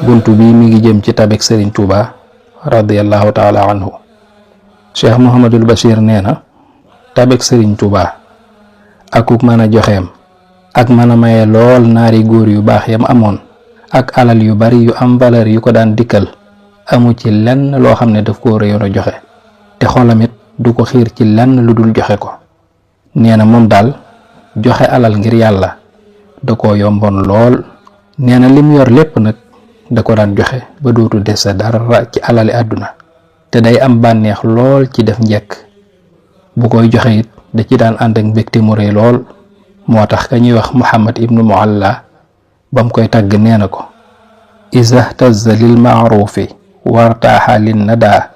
buntu bi mi ngi jëm ci tabek Serigne Touba radiyallahu taala anhu. Cheikh Mouhamadul Bachir nee na tabek Serigne Touba akuk mën a joxeem ak mën a maye lool naari góor yu baax yam amoon ak alal yu bari yu am valeur yu ko daan dikkal amu ci lenn loo xam ne daf ko réyoon a joxe te xolamit du ko xiir ci lenn lu dul joxe ko. nee na moom daal joxe alal ngir yàlla da koo yomboon lool. nee na lim yor lépp nag da ko daan joxe ba dootu dese dara ci alali àdduna te day am bànneex lool ci def njekk bu koy joxe it da ci daan ànd ak mbégte mu rëy lool. moo tax ka ñuy wax Muhammad ibnu Mualla bam koy tàgg nee na ko iza tazza lil maarufi wartaaxa lin nada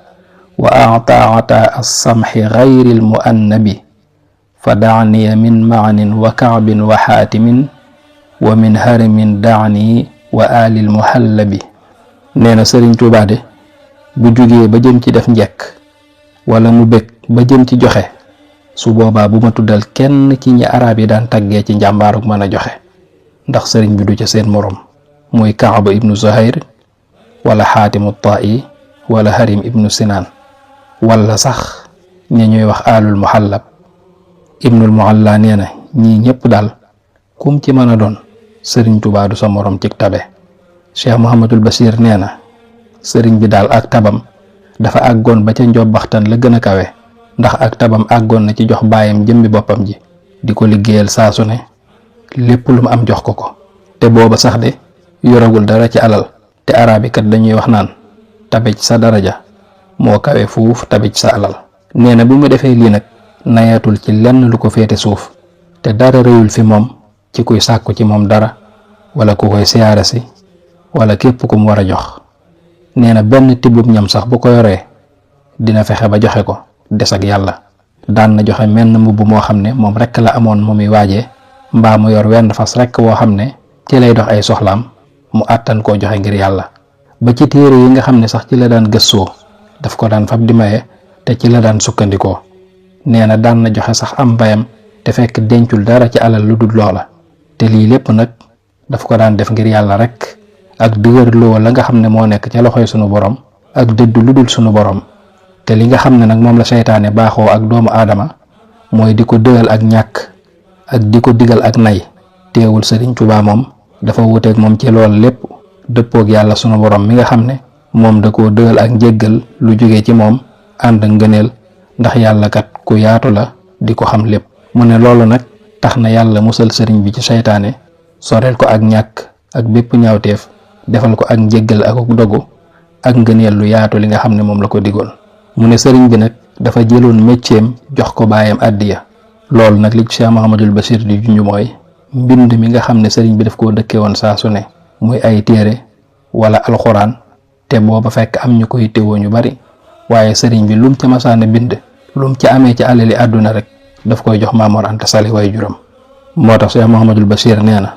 wa ataata as-samxi gayril muannabi fa daaniya min maanin wa kaabin wa xaatimin wa min harimin daani wa alil muhallabi. nee na Sëriñ Tuubaa de bu jugee ba jëm ci def njekk wala mu bég ba jëm ci joxe su boobaa bu ma tuddal kenn ci ñi arab yi daan tàggee ci njàmbaaruk mën a joxe ndax sëriñ bi du ca seen morom muy Kaaba ibnu Zuhayr wala xaatimu Taa'i wala Harim ibnu Sinaan wala sax ñi ñuy wax alul muhallab. ibnul Mualla nee na ñii ñëpp daal kum ci mën a doon sëriñ Tuubaa du sa morom ci tabe. Cheikh Mouhamadul Bachir nee na sëriñ bi daal ak tabam dafa àggoon ba ca njobbaxtan la gën a kawe ndax ak tabam àggoon na ci jox baayam jëmmi boppam ji di ko liggéeyal saa su ne lépp lu mu am jox ko ko te booba sax de yoragul dara ci alal te arab yi kat dañuy wax naan tabe ci sa daraja moo kawe fuuf tabe ci sa alal. nee na bi mu defee lii nag nayatul ci lenn lu ko féete suuf te dara rëyul fi moom ci kuy sàkku ci moom dara wala ku koy siyaara si wala képp ku mu war a jox. nee na benn tibbub ñam sax bu ko yoree dina fexe ba joxe ko des ak yàlla. daan na joxe menn mbubb moo xam ne moom rekk la amoon mu muy waajee mbaa mu yor wenn fas rekk woo xam ne ci lay dox ay soxlaam mu àttan koo joxe ngir yàlla. ba ci téere yi nga xam ne sax ci la daan gëstoo daf ko daan fab di maye te ci la daan sukkandikoo. nee na daan na joxe sax am mbayam te fekk dencul dara ci alal lu dul loola te lii lépp nag daf ko daan def ngir yàlla rekk ak dëgërloo la nga xam ne moo nekk ca loxoy sunu borom ak dëddu lu dul sunu borom. te li nga xam ne nag moom la seytaane baaxoo ak doomu aadama mooy di ko dëgal ak ñàkk ak di ko digal ak nay. teewul Sëriñ Tuubaa moom dafa wuteeg moom ci lool lépp dëppoog yàlla sunu borom mi nga xam ne moom da koo dëgal ak njéggal lu jóge ci moom ànd ak ngëneel ndax yàlla kat ku yaatu la di ko xam lépp. mu ne loolu nag tax na yàlla musal sëriñ bi ci seytaane soreel ko ak ñàkk ak bépp ñaawteef defal ko ak njéggal ak dogu ak ngëneel lu yaatu li nga xam ne moom la ko digoon. mu ne sëriñ bi nag dafa jëloon mécceem jox ko baayam àddiya. loolu nag li Cheikh Mouhamadul Bachir di junj mooy mbind mi nga xam ne sëriñ bi daf koo dëkke woon saa su ne muy ay téere wala alxuraan te booba fekk am ñu koy téwoo ñu bari waaye sëriñ bi lum ca masaane bind lum ca amee ci alali àdduna rek daf koy jox Maam Mor Anta Sali way juram. moo tax Cheikh Mouhamadul Bachir nee na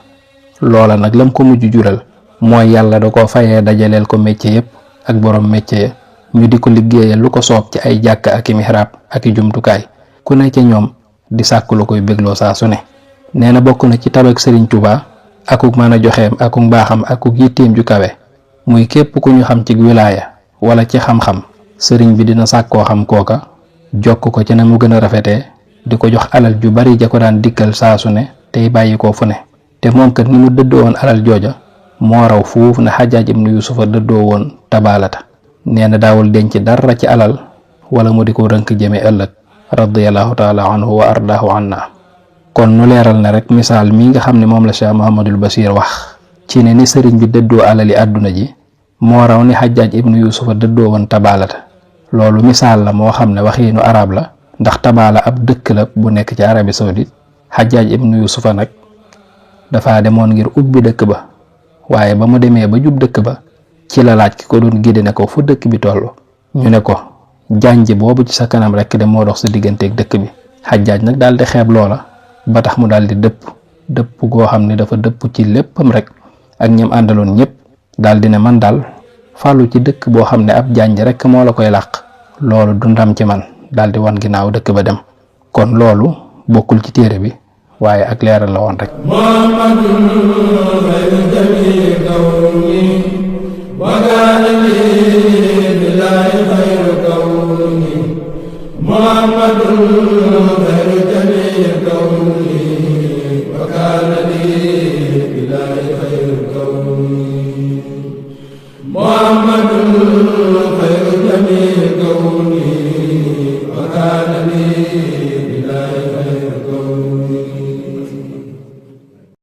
loola nag lam ko mujj jural mooy yàlla da koo fayee dajaleel ko métier yépp ak borom métier ñu di ko liggéeyal lu ko soob ci ay jàkk ak i mihrab ak i jumtukaay ku ne ca ñoom di sàkk lu koy bégloo saa su ne. nee na bokk na ci tabak Sëriñ Tuubaa akuk mën a joxeem akuk mbaaxam akuk yitteem ju kawe muy képp ku ñu xam ci wilaaya wala ci xam-xam sëriñ bi dina sàkkoo xam kooka jokk ko ci na mu gën a rafetee di ko jox alal ju bari ja ko daan dikkal saa su ne tey bàyyi koo fu ne. te moom kat ni mu dëddoo woon alal jooja moo raw fuuf na Xajaaj ibnu Yuusufa dëddoo woon Tabaalata. nee na daawul denc dara ci alal wala mu di ko rënk jëme ëllëg radiyallahu taala anhu wa ardaahu anna. kon nu leeral na rek misaal mi nga xam ne moom la Cheikh Mouhamadul Bachir wax ci ne ni sëriñ bi dëddoo alali àdduna ji moo raw ni Xajaaj ibnu Yuusufa dëddoo woon Tabaalata. loolu misaal la moo xam ne waxiinu arab la ndax Tabaala ab dëkk la bu nekk ci Arabie Saoudite. Xajaaj ibnu Yuusufa nag dafa demoon ngir ubbi dëkk ba waaye ba mu demee ba jub dëkk ba ci la laaj ki ko doon gide ne ko fu dëkk bi toll. ñu ne ko janj boobu ci sa kanam rek de moo dox sa digganteeg dëkk bi. Xajaaj nag daal di xeeb loola ba tax mu daal di dëpp dëpp goo xam ne dafa dëpp ci léppam rek ak ñam àndaloon ñëpp daal di ne man daal fàllu ci dëkk boo xam ne ab jànj rek moo la koy làq loolu du ndam ci man, daal di wan ginnaaw dëkk ba dem. kon loolu bokkul ci téere bi waaye ak leeral la woon rek. Muhammadun